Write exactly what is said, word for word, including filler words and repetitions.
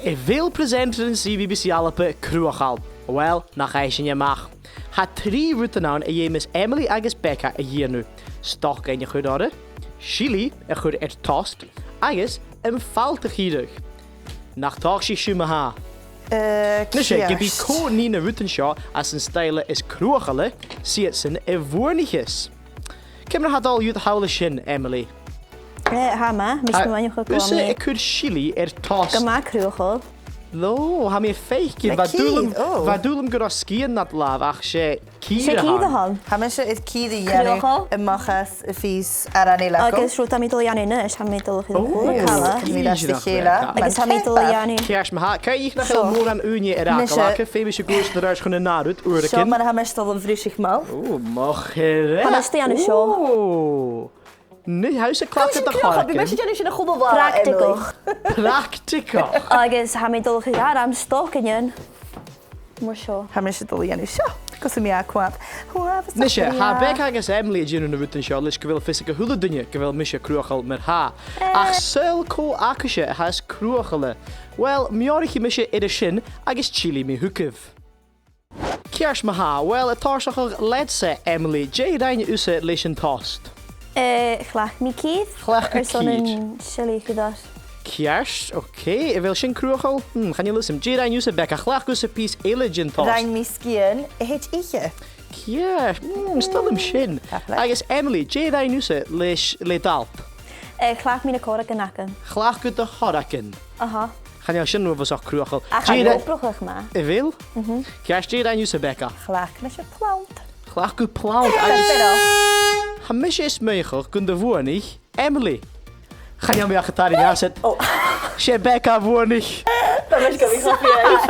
A bheil presenter an C B B C ALBA cruthachail? Uill, nach fhaigh sinn a-mach. Tha trì rudan ann a dh'fheumas Emily agus Becca a dhèanamh. Stocainn a chur orra, silidh a chur air tost, agus am falt a chìreadh. Nach tòisich sibh ma-thà. Eh, Nise, ge bith ceart. Cò nì na rudan seo anns an stoidhle as cruthachaile, 's iadsan a bhuanaicheas. Ciamar a tha dol dhut thall an sin, Emily? Eh, tha math, mise Tha gu math, thusa a' cur silidh air tost. Gu math cruthachail. No, tha mi a' faicinn, bha dùil leam, ò, bha dùil leam gun robh sgian nad làimh, ach 's e cìr a th' ann. 'S e cìr a th' ann. Tha mise air cìr a dhèanamh a-mach às a' phìos aran eile agam. Agus rud a tha mi dol a dhèanamh a-nis, tha mi dol a chur a-mach. Ò, cìr a th' ann. Agus tha mi dol a dhèanamh. Ceart ma-thà, cò aig nach eil mòran ùine air fhàgail aca, feumaidh sibh gluasad air ais chun an ath rud uaireigin. Seo mar a tha mise dol a bhruiseadh m' fhalt. Ò, mo chreach. Tha mise dol a dhèanamh seo. Ò. Nì, tha thusa a' cleachdadh do chorragan. Bidh mise a' dèanamh sin a h-uile latha, Emily. Practaigeach. Practaigeach. Agus tha mi dol a chur orm stocainnean mar seo. Tha mise dol a dhèanamh seo. Gus am bi e a' coimhead. Nise, tha Becca agus Emily a' dèanamh na rudan seo leis gu bheil fios aig a h-uile duine gu bheil mise cruthachail mar-thà. Eh. Ach saoil cò agaibhse a tha as cruthachaile? Uill, meòraichidh mise air a sin agus tillidh mi thugaibh. Ceart ma-thà, uill, a' tòiseachadh leatsa, Emily, dè rinn thusa leis an tost? Eh, chleachd mi cìr. Chleachd thu cìr. Airson an silidh a chur air. Ceart, ok. A bheil sin cruthachail? Hmm, chan eil fhios agam. Dè rinn thusa, Becca? Chleachd thusa pìos eile den tost. Rinn mi sgian a thèid ithe. Ceart. Hmm, 's toil leam sin. Tapadh leibh. Agus Emily, dè rinn thusa leis, le d' fhalt? Eh, chleachd mi na corragan agam. Chleachd thu do chorragan? Aha. Chan eil sin uabhasach cruthachail. Ach tha e obrachadh math. A bheil? Mhm. Ceart, dè rinn thusa, Becca? Chleachd mise plannt. Chleachd thu plannt agus tha mise a' smaoineachadh gun do bhuannaich Emily. Chan eil mi ach a' tarraing asad. Ò. 'S e Becca a bhuannaich. Tha mise gu bhith cho fiadhaich.